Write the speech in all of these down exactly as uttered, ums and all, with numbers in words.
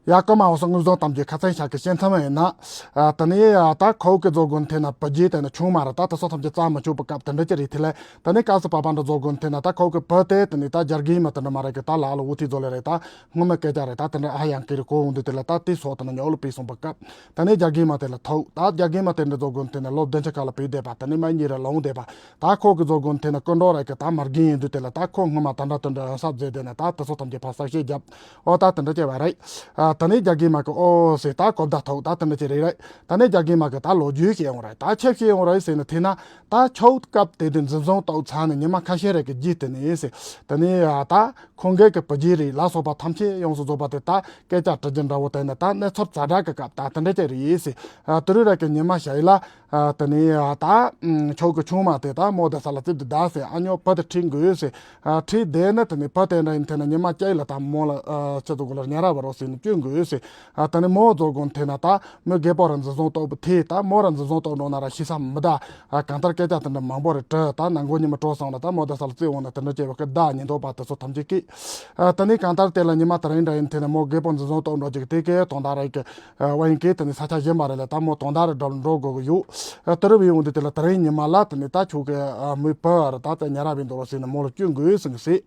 ཡ་ཀ་མ་འོ་སོང་ངུ་བཟོ་དམ་གྱི་ཁ་ཚན་ཤག་གི་བཤད་མཚམས་ཡིན་ན། ཨ་ད་ནི་ཨ་ད་ཁོ་གི་རྫོགས་དགོན་ཐེ་ན་བུ་རྒྱུད་དེ་ནི་ཆུང་མ་ར་ད་ད་སོ་ཐམས་ཅད་རྩ་མི་ཆུག་པ་སྐབས་དེ་འདྲ་ཅི་རེད་དེ་ལས། ད་ནི་སྐབས་སུ་བབ་པ་འདྲ་རྫོགས་དགོན་ཐེ་ན་ད་ཁོ་གི་བུ་དེ་དེ་ནི་ད་རྒྱ་རྒན་མ་དེ་འདྲ་མ་རེད་གི་ད་ལ་ཨ་ལ་འུ་ཐི་རྫོགས་ལེ་རེད་ད། སྔོན་མ་སྐད་ཆ་རེད་ད་དེ་འདྲ་ཨ་ཡང་ཀི་རི་གོ་འོང་དུས་དེ་ལ་ད་དེ་སོགས་དེ་ནི་ཉོག་ལ་ཕེབས་སོང་པ་སྐབས། ད་ནི་རྒྱ་རྒན་མ་དེ་ལ་ཐུག་ད་རྒྱ་རྒན་མ་དེ་འདྲ་རྫོགས་དགོན་ཐེ་ན་ལོ་བདུན་ཅུ་ཁ་ལ་ཕེབས་བསྡད་པ་དེ་ནི་མ་གཉིས་ར་ལོང་བསྡད་པ། ད་ཁོ་གི་རྫོགས་དགོན་ཐེ་ན་སྐུ་འགྲོ་ར་གི་ད་མར་རྒན་ཡིན་དུས་དེ་ལ་ད་ཁོ་སྔོན་མ་ད་འདྲ་དེ་འདྲ་ཡང་ས་བཟོས་བསྡད་ནས་ད་དེ་སོགས་ཐམས་ཅད་ཕར་གསར་བཤད་བརྒྱབ། ཨོ་ད་དེ་འདྲ་བྱས་པ་རེད། ཨ་ད་ནི་རྒྱ་རྒན་མ་གི་ཨོ་ཟེར་ད་གོ་བརྡ་ཐོག་ད་དེ་འདྲ་ཅིག་རེད་རེད། ད་ནི་རྒྱ་རྒན་མ་གི་ད་ལོ་རྒྱུས་ཤིག་ཡོང་རེད་ད་ཆབ་ཤིག་ཡོང་རེད་ཟེར་ནས་དེ་ན་ད་ཆོག་སྐབས་དེ་དུས་འཛིན་བཟུང་གཏོགས་ཚར་ནས་ཉི་མ་ཁ་ཤས་རེ་གི་རྗེས་དེ་ནས་ཟེར། ད་ནི་ཨ་ད་ཁོང་གི་གི་བུ་རྒྱུད་རེད་ལ་སོགས་པ་ཐམས་ཅད་ཡོངས་སུ་རྫོགས་པ་དེ་ད་སྐད་ཆ་དྲི་རྒྱུ་འདྲ་བོ་དེ་ནི་ད་གནས་ཚུལ་ཛ་དྲག་གི་སྐབས་ད་དེ་འདྲ་ཅིག་རེད་ཟེར། ཨ་དུ་རུ་རེ་གི་ཉི་མ་ཞིག་ལ་ཨ་དེ་ནས་ཨ་ད་ཨམ་ཆོག་གི་ཆུང་མ་དེ་ད་མོ་དེ་ས་ལ་རྩིབ་དེ་བདའ་ཟེར་ཨ་ཉོ་བུ་དེ་ཁྲིད་དགོས་ཟེར། ཨ་ཁྲིད་བསྡད་ན་དེ་ནས་བུ་དེ་འདྲ་ཡིན་དེ་ན་ཉི་མ་སྐྱེས་ལ་ད་མོ་ལ་ཨ་ཆུ་ཚོད་དགུ་ལ་ཉལ་ར་བ་རོགས་ཟེར་ནས་སྐྱོན་དགོས་ཟེར། ཨ་དེ་ནས་མོ་རྫོགས་དགོན་དེ་ན་ད་མོ་རྒད་པོ་ར་འཛིན་བཟུང་གཏོགས་པ་དེ་ད་མོ་ར་འཛིན་བཟུང་གཏོགས་འགྲོ་ན་ར་ཤི་ས་མི་གདའ། ཨ་གང་ལྟར་སྐད་ཆ་དེ་འདྲ་མང་པོ་རེ་དྲི་ད་ནང་མགོ་ཉི་མ་དྲོ་སོང་ལ་ད་མོ་དེ་ས་ལ་རྩིབ་འོང་ན་དེ་འདྲ་བྱས་པ་གི་བདའ་ཉེན་རྟོག་པ་དེ་ཚོ་ཐམས་ཅད་ཀྱིས། ཨ་དེ་ནས་གང་ལྟར་དེ་ལ་ཉི་མ་དེ་རིང་འདྲ་ཡིན་དེ་ནས་མོ་རྒད་པོ་འཛིན་བཟུང་གཏོགས་འགྲོ་ཅིག་དེ་གའི་དོན་དག་རེད་གི་ཨ་བ་ཡིན་གི་དེ་ནི་ས་ཆ་གཞན་པ་རེ་ལ་ད་མོ་དོན་དག་རེ་སྒྲུབ་འགྲོ་དགོས་གི་ཡོད། ཨ་དེ་རུ་བའི་འོང་དུས་དེ་ལ་དེ་རིང་ཉི་མ་ལ་དེ་ནི་ད་ཁྱོད་ཀྱི་ཨ་མོའི་བུ་ར་ད་ད་ཉ་ར་བའི་འདུག་རོགས་ཟེར་ནས་མོ་ལ་སྐྱོན་དགོས་ཟིན་གི་ཟེར།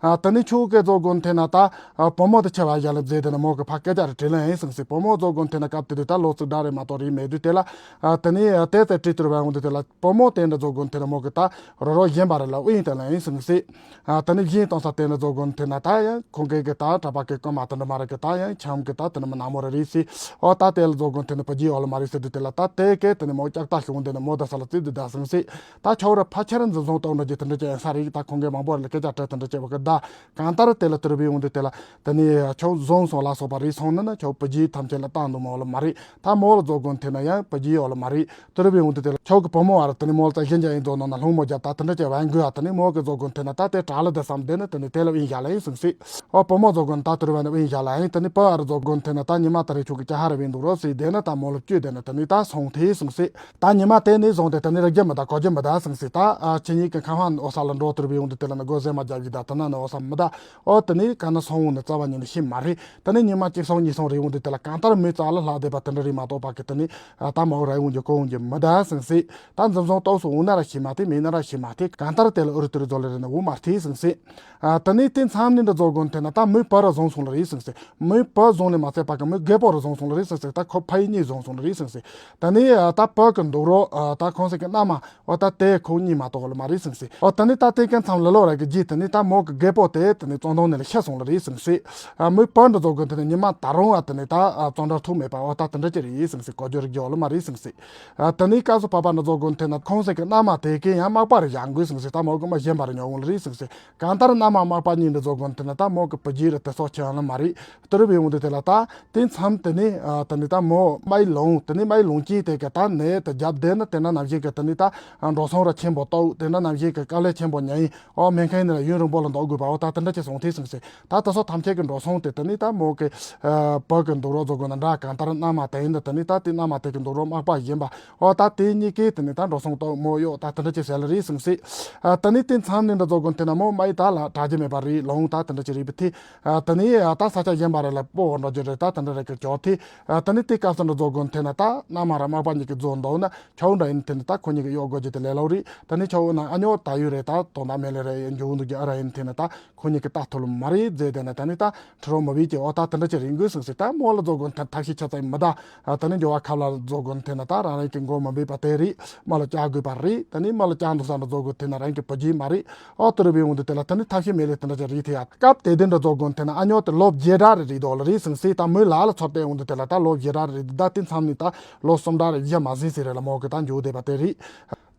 ཨ་དེ་ནི་ཁྱོད་ཀྱི་རྫོགས་དགོན་དེ་ན་ད་ཨ་བུ་མོ་དེ་ཆེ་བ་ཡ་ལ་མཛེས་དེ་ནི་མོ་གི་ཕ་སྐད་ཆ་རེ་དྲིས་ལན་ཡིན་ཟིན་གི་ཟེར། བུ་མོ་རྫོགས་དགོན་དེ་ན་སྐབས་དེ་དུས་ད་ལོ་ཚིགས་འདྲ་རེ་མ་གཏོགས་རེ་མེད་དུས་དེ་ལ་ཨ་དེ་ནི་ཨ་དེ་ཚེ་དྲིས་དུར་བའི་འོང་དུས་དེ་ལ་བུ་མོ་དེ་འདྲ་རྫོགས་དགོན་དེ་ན་མོ་གི་ད་རོ་རོ་གཞན་པ་རེ་ལ་དབྱིངས་དེ་ལ་ཡིན་ཟིན་གི་ཟེར། ཨ་ད་ནི་གཞན་གཏོང་ས་དེ་ནི་རྫོགས་དགོན་དེ་ན་ད་ཡང་ཁོང་གི་གི་ད་གྲྭ་པ་གི་རྐུན་མ་དེ་འདྲ་མ་རེད་གི་ད་ཡང་ཁྱམས་གི་ད་དེ་ནི་མི་ནག་མོ་རེ་རེད་ཟེར། ཨོ་ད་དེ་ལ་རྫོགས་དགོན་དེ་ནི་བུ་རྒྱུད་ཡོད་ལ་མ་རེད་ཟེར་དུས་དེ་ལ་ད་དེ་གི་དེ་ནི་མོ་ལྕགས་རྟ་ཞོན་དེ་ནི་མོ་ད་ས་ལ་རྩིབ་དེ་བདའ་ཟིན་ཟེར། ད་ཁྱོད་ར་ཕ་ཆེར་འཛིན་བཟུང་གཏོང་འགྲོ་རྒྱུ་དེ་འདྲ་ཅན་ས་རེད་ད་ཁོང་གི་མང་པོ་རེ་ལ་སྐད་ཆ་དྲི་དེ་འདྲ་བྱས་པ་གི་ད་གང་ལྟར་དེ་ལ་དུར་བའི་འོང་དུས་དེ་ལ་དེ་ནི་ཁྱོད་བཟུང་སོང་ལ་སོགས་པ་རེད་སོང་ན་ནི་ཁྱོད་བུ་རྒྱུད་ཐམས་ཅད་ལ་བཏང་འདུག་མོ་ལ་མ་རེད། ད་མོ་ལ་རྫོགས་དགོན་དེ་ན་ཡང་བུ་རྒྱུད་ཡོད་ལ་མ་རེད། དུ་རུ་བའི་འོང་དུས་དེ་ལ་ཁྱོད་ཀྱི་བུ་མོ་བར་དེ་ནི་མོ་ལ་ད་གཞན་རྒྱ་ཡིན་རྫོགས་ནང་ན་ལྷུང་མོ་རྒྱབ་ད་དེ་འདྲ་བྱས་བན་དགོས་ཨ་དེ་ནི་མོ་གི་རྫོགས་དགོན་དེ་ན་ད་དེ་དྲག་ལ་དེ་བསམ་དེ་ནི་དེ་ནི་དེ་ལ་དབྱིངས་བཞག་ལ་ཡིན་སོང་ཟེར། ཨོ་བུ་མོ་རྫོགས་དགོན་ད་དུ་རུ་བ་ནི་དབྱིངས་བཞག་ལ་ཡིན་དེ་ནི་བུ་བར་རྫོགས་དགོན་དེ་ན་ད་ཉི་མ་ད་རེ་ཁྱོད་ཀྱི་ཅ་ཧ་ར་བའི་འདུག་རོགས་ཟེར་དེ་ནི་ད་མོ་ལ་བཅོས་དེ་ནི་དེ་ནི་ད་སོང་དེ་སོང་ཟེར། ད་ཉི་མ་དེ་ནི་བཟུང་སྟེ་དེ་ནི་རི་རྒྱུ་མི་ད་གོ་རྒྱུ་མི་ད་སོང་ཟེར། ད་ཨ་ཁྱེད་གཉིས་ཀྱི་ཁང་ཧང་ཨོ་ས་ལ་འགྲོ་དུ་རུ་བའི་འོང་དུས་དེ་ལ་ནི་སྒོ་ཟེ་མ་རྒྱབ་ཀྱི་ད་དེ་ན་ནི་ཨོ་ས་མི་ད། ཨོ་དེ་ནི་ག་ན་སོང་འོང་ནི་རྩ་བ་ཉིད་ནི་ཤེས་མ་རེད། དེ་ནི་ཉི་མ་གཅིག་སོང་གཉིས་སོང་རེ་འོང་དུས་དེ་ལ་གང་ལྟར་མི་རྩ་ལ་ལྷག་བསྡད་པ་དེ་འདྲ་རེད་མ་གཏོགས་པ་གི་དེ་ནི་ཨ་ད་མ་འོ་ར་འོང་རྒྱུ་གོ་འོང་རྒྱུ་མི་ད་སང་སྲིད། ད་འཛིན་བཟུང་གཏོགས་སུ་འོང་ན་ར་ཤེས་མ་ཐེ་མེད་ན་ར་ཤེས་མ་ཐེ་གང་ལྟར་དེ་ལ་ཨུ་རུ་ཏུ་རུ་རྫོ་ལེ་རེ་ནི་འོ་མ་ཐེ་སང་སྲིད། ཨ་དེ་ནི་དེ་མཚམས་ནི་འདྲ་རྫོགས་དགོན་དེ་ན་ད་མི་བུ་ར་བཟུང་སོང་ལ་རེད་སང་སྲིད། མི་བུ་བཟུང་ལས་མ་ཚད་པ་གི་མི་རྒད་པོ་ར་བཟུང་སོང་ལ་རེད་སང་སྲིད། ད་ཁོ་ཕ་ཡི་གཉིས་བཟུང་སོང་ལ་རེད་སང་སྲིད། དེ་ནི་ཨ་ད་བུ་གི་འདུག་རོགས་ཨ་ད་ཁོང་ཚོ་གི་མནའ་མ། ཨོ་ད་དེ་ཁོ་གཉིས་མ་གཏོགས་ལ་མ་རེད་སང་སྲིད། ཨོ་ད་ནི་ད་དེ་གན་མཚམས་ལ་ལོ་ར་གི་རྗེས་དེ་ནི་ད་མོ་གི་རྒད་པོ་དེ་དེ་ནི་བཙོན་དོང་ནས་ལ་ཤི་སོང་ལ་རེད་སང་སྲིད། ཨ་མི་བུ་འདི་ཚོ་གི་དེ་ནི་ཉི་མ་ད་རུང་ཨ་དེ་ནི་ད་ཨ་བཙོན་ར་ཐུག་མེད་པ་ཨོ་ད་དེ་འདྲ་ཅི་རེད་སང་སྲིད། གོ་རྒྱུ་རིག་རྒྱུ་ལ་མ་རེད་སང་སྲིད། ཨ་དེ་ནི་སྐབས་སུ་བབ་པ་འདི་ཚོ་གི་དེ་ན་ཁོང་ཚོ་གི་མནའ་མ་དེ་གན་ཡང་མག་པ་རེ་བཞག་དགོས་སང་སྲིད། ད་མོ་གི་མ་གཞན་པ་རེ་ཉོ་འོང་ལ་རེད་སང་སྲིད། གང་ལྟར་མནའ་མ་མག་པ་གཉིས་འདི་ཚོ་གི་དེ་ན་ད་མོ་གི་བུ་རྒྱུད་ར་དེ་སོགས་ཆེ་ཡང་ལ་མ་རེད། དུ་རུ་བའི་འོང་དུས་དེ་ལ་ད་དེ་མཚམས་དེ་ནི་ཨ་དེ་ནི་ད་མོ་མའི་ལོང་དེ་ནི་མའི་ལོང་གྱིས་དེ་ག་ད་ནས་དེ་རྒྱབ་དེ་ནི་དེ་འདྲ་ནང་བཞིན་གི་དེ་ནི་ད་འགྲོ་སོང་ར་ཆེན་པོ་ཏོག་དེ་འདྲ་ནང་བཞིན་གི་དཀའ་ལས་ཆེན་པོ་མྱངས་ཡིན་ཨོ་སྨན་ཁང་ནས་ཡུན་རིང་པོ་ལ་འདུག་དགོས་པའོ་ད་དེ་འདྲ་ཅིག་སོང་ཐེ་སོང་ཟེར། ད་དེ་སོགས་ཐམས་ཅད་ཀྱི་འགྲོ་སོང་དེ་དེ་ནི་ད་མོ་གི་ཨ་བུ་གི་འདུག་རོགས་ཚོ་གི་ན་འདྲ་གང་ལྟར་མནའ་མ་དེ་ཡིན་ད་དེ་ནི་ད་དེ་མནའ་མ་དེ་གི་འདུག་རོགས་མག་པ་ཡིན་པ་ཨོ་ད་དེ་གཉིས་ཀས་དེ་ནི་ད་འགྲོ་སོང་ཏོག་མོ་གཡོག་ད་དེ་འདྲ་ཅིག་ཟེར་ལ་རེད་སོང་ཟེར། ཨ་དེ་ནི་དེ་མཚམས་ནས་འདྲ་ཚོ་གི་དེ་ན་མོ་མའི་ད་ལ་དྲག་རྒྱུ་མེད་པ་རེད་ལོང་ད་དེ་འདྲ་ཅིག་རེད་པ་ཐེ། ཨ་དེ་ནི་ཨ་ད་ས་ཆ་གཞན་པ་རེ་ལ་སྤོ་བ་འགྲོ་རྒྱུ་རེད་ད་དེ་འདྲ་རེ་གི་ཅོག་ཐེ། ཨ་དེ་ནི་དེ་སྐབས་སུ་འདྲ་ཚོ་གི་དེ་ན་ད་མནའ་མ་ར་མག་པ་གཉིས་ཀྱི་རྫོགས་འདུག་ན་ཆའོ་འདྲ་ཡིན་དེ་ནི་ད་ཁོ་གཉིས་ཀྱི་གཡོག་དགོས་རྒྱུ་དེ་ལས་སླ་བོ་རེད། དེ་ནི་ཆའོ་ན་ཨ་ཉོ་ད་ཡོད་རེད་ད་དོན་དག་མེད་ལེ་རེད་འཇུག་འདུག་རྒྱུ་ཨ་ར་ཡིན་དེ་ནི་ད་ཁོ་གཉིས་ཀྱི་ད་ཐོ་ལོ་མ་རེད་རྫས་དེ་ན་དེ་ནི་ད་ཁྲི་རོ་མ་བིས་ཀྱི་ཨོ་ད་དེ་འདྲ་ཅི་རིང་དགོས་སོང་ཟེར། ད་མོ་ལ་རྫོགས་དགོས་དེ་ཐབས་ཤེས་ཆ་ཚང་མི་ད། ཨ་དེ་ནི་འགྱུར་བ་ཁབ་ལ་རྫོགས་དགོས་དེ་ན་ད་རང་རང་གི་མགོ་མ་འབུས་པ་དེ་རེད། མ་ལ་བཅག་དགོས་པ་རེད། དེ་ནི་མ་ལ་བཅག་འདུག་ས་འདྲ་རྫོགས་དགོས་དེ་ན་རང་གི་བུ་རྒྱུད་མ་རེད། ཨོ་དེ་རུ་བའི་འོང་དུས་དེ་ལ་དེ་ནི་ཐབས་ཤེས་མེད་ལེ་དེ་འདྲ་ཅི་རེད་དེ་ཡ། སྐབས་དེ་དུས་འདྲ་རྫོགས་དགོས་དེ་ན་ཨ་ཉོ་དེ་ལོ་བརྒྱད་ར་རེད་རེད་དོ་ལ་རེད་སོང་ཟེར། ད་མོའི་ལ་ལ་ཚོར་ཏེ་འོང་དུས་དེ་ལ་ད་ལོ་བརྒྱད་ར་རེད་ད་དེ་མཚམས་ནི་ད་ལོ་གསུམ་ར་རེད་བཞི་མ་ཟིན་ཟེར་རེད་ལ་མོ་གི་ད་འཇུག་བསྡད་པ་དེ་རེད།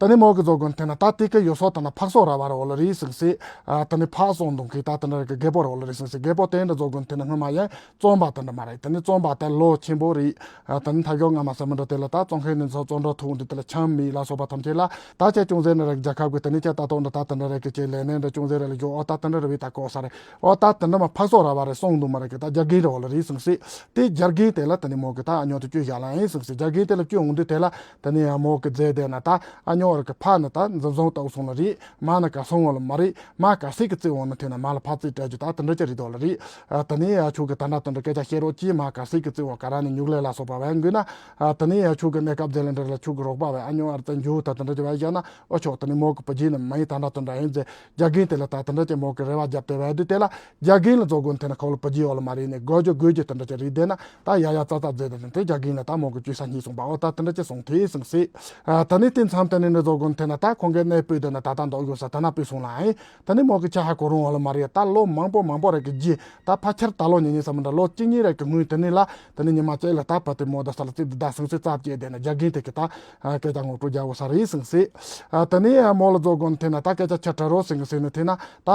ད་ནི་མོ་གི་རྫོགས་དགོས་དེ་ན་ད་དེ་གི་ཡོད་སོ་ད་ན་ཕག་སོ་ར་བ་ར་འོ་ལ་རེད་སོང་ཟེར། ཨ་ད་ནི་ཕག་སོ་འདུག་གི་ད་དེ་འདྲ་གི་རྒད་པོ་ར་འོ་ལ་རེད་སོང་ཟེར། རྒད་པོ་དེ་འདྲ་རྫོགས་དགོས་དེ་ན་སྔོན་མ་ཡང་བཙོན་པ་དེ་འདྲ་མ་རེད། དེ་ནི་བཙོན་པ་དེ་ལོ་ཆེན་པོ་རེད། ཨ་ད་ནི་ཐ་སྐྱོ་ང་མ་ས་མི་འདྲ་དེ་ལ་ད་བཙོན་ཁང་ནས་ཚོ་བཙོན་འགྲོ་ཐུག་འདི་དེ་ལ་ཆམ་མི་ལ་སོགས་པ་ཐམས་ཅད་ལ་ད་ཅེ་ཅུང་ཟེར་ནི་རེད། རྒྱལ་ཁབ་གི་དེ་ནི་ཅེ་ད་དོ་འདྲ་ད་དེ་འདྲ་རེད་གི་ཅེ་ལས་ནས་འདྲ་ཅུང་ཟེར་རེད་ལ་ཡོ་ཨོ་ད་དེ་འདྲ་རེད་བི་ད་གོ་ས་རེད། ཨོ་ད་དེ་འདྲ་མ་ཕག་སོ་ར་བ་རེད་སོང་འདུག་མ་རེད་གི་ད་རྒྱ་རྒན་ར་འོ་ལ་རེད་སོང་ཟེར། དེ་རྒྱ་རྒན་དེ་ལ་དེ་ནི་མོ་གི་ད་ཨ་ཉོ་དེ་བཅོས་བཞག་ལ་ཡིན་སོང་ཟེར། རྒྱ་རྒན་དེ་ལ་བཅོས་འོང་དུས་དེ་ལ་དེ་ནི་ཡང་མོ་གི་རྫས་དེ་ན་ད་ཨ་ཉོ། པར་གི་ཕ་ནི་ད་འཛིན་བཟུང་བཏང་སོང་ལ་རེད། མ་ནི་གར་སོང་བ་ལ་མ་རེད། མ་གར་སོང་གི་བརྩི་འོང་ན་དེ་ན་མ་ལ་ཕར་རྩིས་སྤྲད་རྒྱུ་ད་དེ་འདྲ་ཅིག་རེད་དོ་ལ་རེད། ཨ་དེ་ནས་ཡ་ཁྱོད་ཀྱི་ད་འདྲ་དེ་འདྲ་སྐད་ཆ་བཤད་རོགས་གྱིས། མ་གར་སོང་གི་བརྩི་འོང་ག་ར་ནས་ཉུག་ལས་ལ་སོགས་པ་བས་འགོས་ན། ཨ་དེ་ནས་ཡ་ཁྱོད་ཀྱི་གནས་སྐབས་དེ་ལ་འདྲ་ལ་ཁྱོད་ཀྱི་རོགས་པ་བས་ཨ་ཉོ་ཨར་ཙ་འཇུ་ད་དེ་འདྲ་ཅིག་བས་བཞག་ན། ཨོ་ཆོག་དེ་ནས་མོ་གི་བུ་རྒྱུད་ནི་མ་ཡིན་ད་འདྲ་དེ་འདྲ་ཡིན་ཟེར། རྒྱ་རྒན་དེ་ལ་ད་དེ་འདྲ་ཅིག་མོ་གི་རེ་བ་བརྒྱབ་སྟེ་བས་དུས་དེ་ལ། རྒྱ་རྒན་ལ་རྫོགས་དགོན་དེ་ན་ཁོ་ལ་བུ་རྒྱུད་ཡོད་ལ་མ་རེད་ནས་དགོས་རྒྱུ་དགོས་རྒྱུ་དེ་འདྲ་ཅིག་རེད་དེ་ན། ད་ཡ་ཡ་ཙ་ཙ་མཛད་དེ་དེ་རྒྱ་རྒན་ལ་ད་མོ་གི་བཅོལ་ས་རྙེད་སོང་པ། ཨོ་ད་དེ་འདྲ་ཅིག་སོང་དེ་སོང་སྲིད། ཨ་ད་ནི་དེ་མཚམས་དེ་ནི་འདྲ་རྫོགས་དགོན་དེ་ན་ད་ཁོང་གི་གནས་སྤོས་དེ་ན་ད་ད་འདོགས་དགོས་ས་ད་ན་སྤོས་སོང་ལ་ཨེ། ད་ནི་མོ་གི་ཆ་ཧ་གོ་རུང་བ་ལ་མ་རེད། ད་ལོ་མང་པོ་མང་པོ་རེད་གི་རྗེས་ད་ཕལ་ཆེར་ད་ལོ་ཉིས་ཉིས་ཙམ་འདྲ་ལོ་གཅིག་གཉིས་རེད་གི་སྔོན་དེ་ནི་ལ། དེ་ནི་ཉི་མ་གཅིག་ལ་ད་བུ་དེ་མོ་ད་ས་ལ་རྩིབ་ད་སང་སི་རྩབ་བཅད་དེ་ན་རྒྱ་རྒན་དེ་གི་ད་སྐད་ཆ་ངོ་སྤྲོད་རྒྱག་འོ་ས་རེད་སང་སི། ཨ་དེ་ནས་མོ་ལ་རྫོགས་དགོན་དེ་ན་ད་སྐད་ཆ་ཆ་དྲི་རོགས་སེང་གི་སེང་ནི་དེ་ན་ད་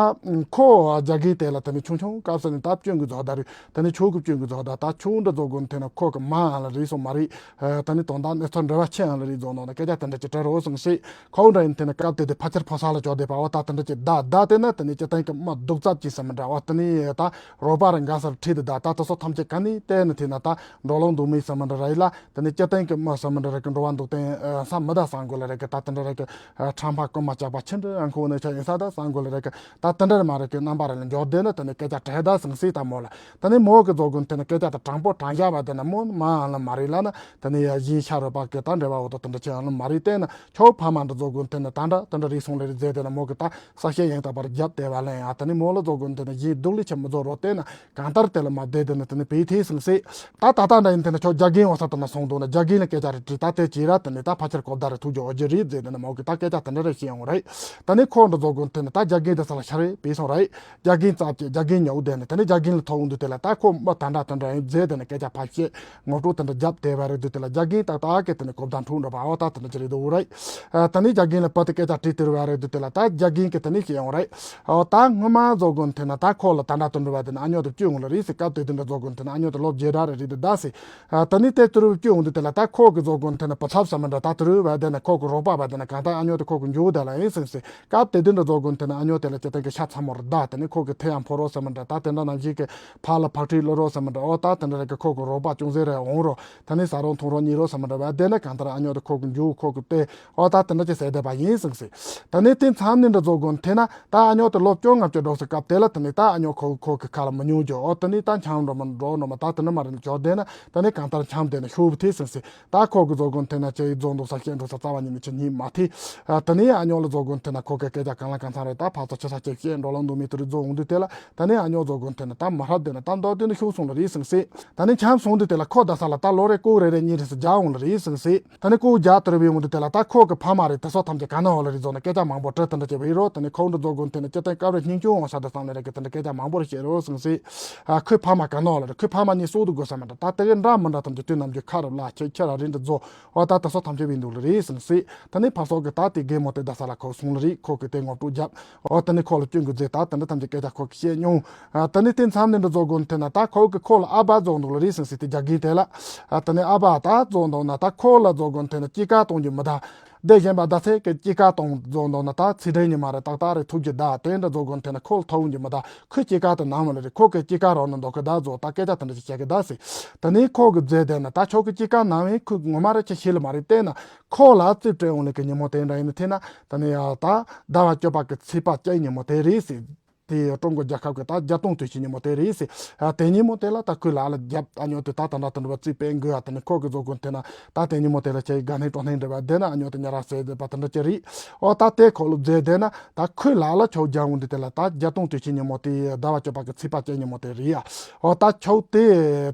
ཁོ་རྒྱ་རྒན་དེ་ལ་དེ་ནི་ཆུང་ཆུང་སྐབས་སུ་ནི་ད་སྐྱོན་གི་རྫོགས་ད་རེད། དེ་ནི་ཆོས་གི་སྐྱོན་གི་རྫོགས་ད་ད་ཆུང་འདྲ་རྫོགས་དགོན་དེ་ན་ཁོ་གི་མ་ཨ་ལ་རེད་སོང་མ་རེད། ཨ་དེ་ནི་དོན་དག་གནས་ཚུལ་འབྲེལ་བ་ཆེ་ཨ་ལ་རེད་རྫོགས་ནོ་ན་སྐད་ཆ་དེ་འདྲ་ཅི་དྲི་རོགས་སེང་སི། ཁོ་འདྲ་ཡིན་དེ་ནི་སྐབས་དེ་དེ་ཕལ་ཆེར་ཕོ་ས་ལ་ཅོག་དེ་པ་བ་ད་དེ་འདྲ་ཅི་ད་ད་དེ་ན་དེ་ནི་སྤྱི་བཏང་གི་མ་སྡུག་རྩབ་ཅི་སེ་མི་འདྲ་བ་དེ་ནི་ད་རོགས་པ་རང་ག་སར་ཁྲིད་དེ་ད་ད་དེ་སོ་ཐམས་ཅད་ག་ནི་དེ་ནི་དེ་ན་ད་འགྲོ་ལོང་འདུག་མི་སེ་མི་འདྲ་རེད་ལ། དེ་ནས་སྤྱིར་བཏང་གི་མི་ཟེར་མི་འདྲ་རེད་གི་འགྲོ་བ་འདུག་སྟེ་ས་མི་ད་སང་དགོས་ལ་རེད་གི་ད་དེ་འདྲ་རེད་གི་ཁྲམ་པ་རྐུན་མ་ཇག་པ་ཆི་འདྲ་ཨང་ཁོ་ནས་ཆ་ཡིན་ས་ད་སང་དགོས་ལ་རེད་གི་ད་དེ་འདྲ་མ་རེད་གི་རྣམ་པ་རེད་ལ་འཇོག་བསྡད་ན་དེ་ནས་སྐད་ཆ་དྲི་ད་སང་སྲིད་ད་མོ་ལ། དེ་ནས་མོ་གི་རྫོགས་དགོན་དེ་ནས་སྐད་ཆ་ད་དྲང་པོ་དྲང་བཞག་པ་དེ་ན་མོ་མ་ཨང་ལ་མ་རེད་ལ་ན་དེ་ནས་ཡ་གཞན་ཤ་རོ་པ་གི་ད་འབྲེལ་བ་འོ་ད་དེ་འདྲ་ཆེ་ཨང་ལ་མ་རེད་དེ་ན་ཁྱོད་ཕ་མ་འདྲ་རྫོགས་དགོན་དེ་ནས་ད་འདྲ་དེ་འདྲ་རེད་སོང་ལ་རེད་ཟེར་དེ་ན་མོ་གི་ད་ས་སྐྱ་ཡང་དག་པར་རྒྱབ་བསྡད་པ་ལ་ཡང་དེ་ནས་མོ་ལ་རྫོགས་དགོན་དེ་ནས་གཞན་སྡུག་ལས་ཆེ་མི་རྫོགས་རོགས་དེ་ན། གང་ལྟར་དེ་ལ་མ་བསྡད་དེ་ནི་དེ་ནི་བེའི་ཐེ་སང་སེ། ད་ད་ལྟ་འདྲ་ཡིན་དེ་ནི་ཁྱོད་རྒྱ་རྒན་འོ་ས་དེ་ན་སོང་འདུག་ན་རྒྱ་རྒན་ལ་སྐད་ཆ་རེ་དྲིས་ད་དེ་ཅི་ར་དེ་ནི་ད་ཕལ་ཆེར་གོ་བརྡ་རེ་ཐུག་རྒྱུ་འོ་རྒྱུ་རེད་ཟེར་དེ་ནི་མོ་གི་ད་སྐད་ཆ་དེ་འདྲ་རེ་བཤད་ཡོང་རེད། ད་ནི་ཁོ་འདྲ་རྫོགས་དགོན་དེ་ནི་ད་རྒྱ་རྒན་དེ་ས་ལ་ཤ་རེ་བེའི་སོང་རེད། རྒྱ་རྒན་རྩ་བཅད་རྒྱ་རྒན་ཉོག་དེ་ནི་དེ་ནི་རྒྱ་རྒན་ལ་ཐོག་འོང་དུས་དེ་ལ་ད་ཁོ་མ་ད་འདྲ་དེ་འདྲ་ཡིན་ཟེར་དེ་ནི་སྐད་ཆ་ཕར་བཤད། ངོ་སྤྲོད་དེ་འདྲ་རྒྱབ་བསྡད་པ་རེད་དུས་དེ་ལ་རྒྱ་རྒན་ཏག་ཏག་གི་དེ་ནི་གོ་བརྡ་འཕྲོད་འགྲོ་བ་འོ་ད་དེ་འདྲ་ཅི་རེད་འདུག་རེད། ཨ་ད་ནི་རྒྱ་རྒན་ལ་བུ་དེ་སྐད་ཆ་དྲིས་དེ་རུ་བ་རེད་དུས་དེ་ལ་ད་རྒྱ་རྒན་གི་དེ་ནི་ཤེས་ཡོང་རེད། འོ་ད་སྔོན་མ་རྫོགས་དགོན་དེ་ན་ད་ཁོ་ལ་ད་འདྲ་དུ་འགྲོ་བ་དེ་ན་ཨ་ཉོ་དེ་བཅོས་འོང་ལ་རེད་ཟེར་སྐབས་དེ་དུས་འདྲ་རྫོགས་དགོན་དེ་ན་ཨ་ཉོ་དེ་ལོ་བརྒྱད་འདྲ་རེད་རེད་དུ་ད་ཟེར། ཨ་ད་ནི་དེ་དུ་རུ་བཅོས་འོང་དུས་དེ་ལ་ད་ཁོ་གི་རྫོགས་དགོན་དེ་ན་བུ་ཚབ་ཟེར་མི་འདྲ་ད་དུ་རུ་བ་དེ་ན་ཁོ་གི་རོགས་པ་བ་དེ་ན་གང་ལྟར་ཨ་ཉོ་དེ་ཁོ་གི་འཇུ་དེ་ལ་ཡིན་ཟེར་ཟེར། སྐབས་དེ་དུས་འདྲ་རྫོགས་དགོན་དེ་ན་ཨ་ཉོ་དེ་ལ་སྤྱིར་བཏང་གི་ཤ་ཚ་མོ་རེད་ད་དེ་ནི་ཁོ་གི་ཐེ་ཡང་ཕོ་རོགས་ཟེར་མི་འདྲ་ད་དེ་འདྲ་ནང་བཞིན་གི་ཕ་ལ་ཕག་ཁྲིད་བླུ་རོགས་ཟེར་མི་འདྲ་འོ་ད་དེ་འདྲ་རེད་གི་ཁོ་གི་རོགས་པ་ཅུང་ཟད་རེ་འོང་རོགས། ད་ནི་ཟ་རོགས་འཐུང་རོགས་གཉིད་རོགས་ཟེར་མི་འདྲ་བ་དེ་ནི་གང་ལྟར་ཨ་ཉོ་དེ་ཁོ་གི་འཇུ་ཁོ་གི་ལྟོས་ཨོ་ད་དེ་འདྲ་ཅིག་ཟེར་བསྡད་པ་ཡིན་ཟིན་སྲིད། ད་ནི་དེ་མཚམས་ནི་འདྲ་རྫོགས་དགོན་དེ་ན་ད་ཨ་ཉོ་དེ་ལོ་བཅོ་ལྔ་བཅུ་འགྲོ་སའི་སྐབས་དེ་ལ་དེ་ནི་ད་ཨ་ཉོ་ཁོ་ཁོ་གི་ཁ་ལ་མི་ཉུང་རྒྱུ་ཨོ་དེ་ནི་ད་འཆམ་འགྲོ་མི་འགྲོ་འགྲོ་མ་ད་དེ་འདྲ་མ་རེད་ཅོ་དེ་ན་ད་ནི་གང་ལྟར་འཆམ་དེ་ནི་ཤུབ་དེ་ཟིན་སྲིད། ད་ཁོ་གི་རྫོགས་དགོན་དེ་ན་ཅི་ཡི་རྫོགས་འདུག་ས་བཤད་འགྲོ་ས་རྩ་བ་ཉིད་མི་ཆེ་ཉིད་མ་ཐི། ད་ནི་ཨ་ཉོ་ལ་རྫོགས་དགོན་དེ་ན་ཁོ་གི་སྐད་ཆ་གང་ལ་གང་འཚམ་རེད་ད་ཕ་ཚོ་ཆེ་ས་ཆེ་བཤད་འགྲོ་ལ་འདུག་མི་དེ་རུ་རྫོགས་འོང་དུས་དེ་ལ། ད་ནི་ཨ་ཉོ་རྫོགས་དགོན་དེ་ན་ད་མ་ཧྲབ་དེ་ན་ད་མདོ་དེ་ནི་ཤུགས་སོང་ལ་རེད་ཟིན་སྲིད། ད་ནི་འཆམ་སོང་དུས་དེ་ལ་ཁོ་ད་ས་ལ་ད་ལོ་རེ་ཀོ་རེ་རེ་གཉིས་རེ་སུ་རྒྱག་འོང་ལ་རེད་ཟིན་སྲིད། ད་ནི་ཀོ་རྒྱག་དུ་རེ་བའི་འོང་དུས་དེ་ལ་ད་ཁོ་གི་ཕ་མ་རེད་དེ་སོ་ཐམས་ཅད་ག་ན་འོ་ལ་རེད་རྫོགས་ན་སྐད་ཆ་མང་པོ་དྲི་དེ་འདྲ་བྱེད་བའི་རོ་ད་ནི་ཁོ་འདྲ་རྫོགས་དགོན་དེ་ནི་སྤྱི་བཏང་སྐབས་རེ་སྙིང་ཆུང་འོང་ས་དེ་སང་ལ་རེད་གི་དེ་འདྲ་སྐད་ཆ་མང་པོ་རེ་བཤད་རོ་ཟིན་སྲིད། ཨ་ཁོའི་ཕ་མ་ག་ན་འོ་ལ་རེད་ཁོའི་ཕ་མ་གཉིས་སྲོག་ཏུ་དགོས་ས་མ་འདྲ་ད་དེ་གི་འདྲ་མི་འདྲ་ཐམས་ཅད་དུས་ནམ་རྒྱུན་ཁ་རུ་ལ་ཁྱེད་ཁྱེད་ར་རེད་འདྲ་རྫོགས། འོ་ད་ད་སོ་ཐམས་ཅད་བིན་འདུག་ལ་རེད་ཟིན་སྲིད། ད་ནི་ཕ་སོགས་ཀྱི་ད་དེ་རྒན་མོ་དེ་ད་ས་ལ་ཁོ་སོང་ལ་རེད་ཁོ་གི་དེ་ངོ་སྤྲོད་རྒྱབ། འོ་ད་ནི་ཁོ་ལ་སྐྱོན་གི་རྫས་ད་དེ་འདྲ་ཐམས་ཅད་སྐད་ཆ་ཁོ་གི་བཤད་མྱོང་། ཨ་ད་ནི་དེ་མཚམས་ནི་འདྲ་རྫོགས་དགོན་དེ་ན་ད་ཁོ་གི་ཁོ་ལ་ཨ་བ་རྫོགས་འདུག་ལ་རེད་ཟིན་སྲིད་དེ་རྒྱ་རྒན་དེ་ལ། ཨ་ད་ནི་ཨ་བ་ད་རྫོགས་འདུག་ན་ད་ཁོ་ལ་རྫོགས་དགོན་དེ་ན་སྐྱེས་ཀ་གཏོང་རྒྱུ་མི་ད། དེ་གཞན་པ་ད་ཚེ་གི་སྐྱེས་ཀ་གཏོང་རྫོགས་འདུག་ན་ད་ཚེ་འདྲེན་ཉི་མ་རེ་ཏག་ཏག་རེ་ཐུག་རྒྱུ་ད་དེ་འདྲ་རྫོགས་དགོན་དེ་ན་ཁོ་ལ་ཐོབ་རྒྱུ་མི་ད། ཁོས་སྐྱེས་ཀ་དེ་ནང་མ་ལ་རེད་ཁོ་གི་སྐྱེས་ཀ་རོགས་ནི་འདོགས་གི་ད་རྫོགས་ད་སྐད་ཆ་དེ་འདྲ་ཞིག་བཤད་གི་ད་ཟེར། དེ་ནས་ཁོ་གི་རྫས་དེ་ན་ད་ཁྱོད་ཀྱི་སྐྱེས་ཀ་ནང་བས་ཁོས་ངོ་མ་རེ་ཆ་ཤེས་ལ་མ་རེད་བལྟས་ན། ཁོ་ལ་རྩིས་སྤྲད་འོང་ལེ་གི་ཉིན་མོ་དེ་འདྲ་ཡིན་ན་དེ་ན་ད་ནི་ཡ་ད་ཟླ་བ་བཅུ་པ་གི་ཚེས་པ་གཅིག་ཉིན་མོ་དེ་རེད་ཟེར། དེ་ཀྲུང་གོ་རྒྱལ་ཁབ་གི་ད་བརྒྱད་སྟོང་དུས་ཆེན་ཉིན་མོ་དེ་རེད་ཟེར། ཨ་དེ་ཉིན་མོ་དེ་ལ་ད་ཁོས་ལ་ལ་རྒྱབ་ཨ་ཉོ་དེ་ད་ད་འདྲ་དུ་འགྲོ་བ་རྩིས་སྤེལ་དགོས་ཨ་དེ་ནི་ཁོ་གི་བཟོ་དགོས་དེ་ན་ད་དེ་ཉིན་མོ་དེ་ལ་ཁྱེད་དགའ་སྣང་སྤྲོ་སྣང་འདྲ་བ་དེ་ན་ཨ་ཉོ་དེ་ཉ་ར་ཟེར་བ་དེ་འདྲ་ཅི་རེད། ཨོ་ད་དེ་ཁོ་ལ་རྫས་དེ་ན་ད་ཁོས་ལ་ལ་ཆོག་རྒྱག་འོང་དུས་དེ་ལ་ད་བརྒྱད་སྟོང་དུས་ཆེན་ཉིན་མོ་དེ་ཟླ་བ་བཅུ་པ་གི་ཚེས་པ་གཅིག་ཉིན་མོ་དེ་རེད་ཨ། ཨོ་ད་ཆོག་དེ་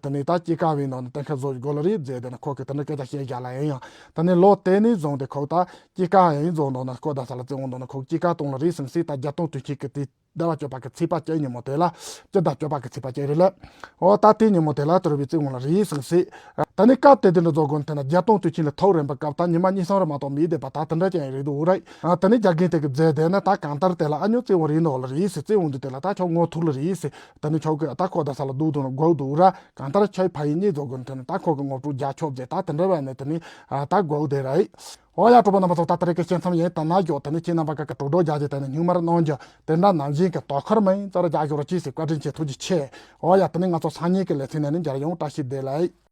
དེ་ནི་ད་སྐྱེས་ཀ་བའི་ནང་ནས་གཏན་འཁེལ་བཟོ་དགོས་ལ་རེད་རྫས་དེ་ན་ཁོ་གི་དེ་འདྲ་སྐད་ཆ་བཤད་རྒྱག་ལ་ཡིན་ཡང་ད་ནི་ལོ་དེ་ནས་བཟུང་སྟེ་ཁོ་ད་སྐྱེས་ཀ་ཡིན་བཟོ་འདུག་ན་ཁོ་ད་ས་ལ་བརྩི་འོང་འདུག་ན་ཁོ་སྐྱེས་ཀ་གཏོང་ལ་རེད་ཟིན་སྲིད་ད་བརྒྱད་སྟོང་དུས་ཆེན་གི་དེ། ཟླ་བ་བཅུ་པ་གི་ཚེས་པ་གཅིག་ཉིན་མོ་དེ་ལ། སྤྱི་ཟླ་བཅུ་པ་གི་ཚེས་པ་གཅིག་རེད་ལ། འོ་ད་དེ་ཉིན་མོ་དེ་ལ་དུ་རུ་བའི་བརྩི་འོང་ལ་རེད་ཟིན་སྲིད། ད་ནི་སྐབས་དེ་དུས་འདྲ་རྫོགས་དགོན་དེ་ན་བརྒྱད་སྟོང་དུས་ཆེན་ལ་ཐོག་རིམ་པ་སྐབས་ད་ཉི་མ་གཉིས་གསུམ་རེ་མ་གཏོགས་མི་བསྡད་པ་ད་དེ་འདྲ་ཅན་རེད་འདུག་རེད། ད་ནི་རྒྱ་རྒན་དེ་གི་རྫས་དེ་ན་ད་གང་ལྟར་དེ་ལ་ཨ་ཉོ་བརྩི་འོང་རེད་འདུག་ལ་རེད་ཟེར་བརྩི་འོང་དུས་དེ་ལ་ད་ཁྱོད་ངོ་ཐུག་ལ་རེད་ཟེར། ད་ནི་ཁྱོད་གི་ད་ཁོ་ད་ས་ལ་སྡུག་འདུག་ན་དགོས་འདུག་ར་གང་ལྟར་ཁྱོད་ཕ་ཡིན་གཉིས་རྫོགས་དགོན་དེ་ན་ད་ཁོ་གི་ངོ་སྤྲོད་རྒྱག་ཆོག་རྫས་ད་དེ་འདྲ་བས་ནས་དེ་ནི་ད་དགོས་དེ་རེད། འོ་ཡ་གྲོགས་པོ་རྣམ་པ་ཚོ་ད་ལྟ་རེ་གི་བཤད་མཚམས་ཡིན་ད་ན་ཞོག་དེ་ནི་ཁྱེད་རྣམ་པ་ག་གི་དྲུག་སྒྲོག་རྒྱག་རྒྱུ་དེ་ནི་སྙུང་མར་གནང་རྒྱུ་དེ་འདྲ་ནང་བཞིན་གི་དོ་ཁུར་མིན་ཙར་རྒྱག་ཞོག་རོགས་གྱིས་ཟེར་བཀའ་དྲིན་ཆེ་ཐུགས་རྗེ་ཆེ། འོ་ཡ་དེ་ནི་ང་ཚོ་སང་ཉིན་གི་ལེ་ཚན་ནས་ནི་མཇལ་ཡོང་བཀྲ་ཤིས་བདེ་ལེགས།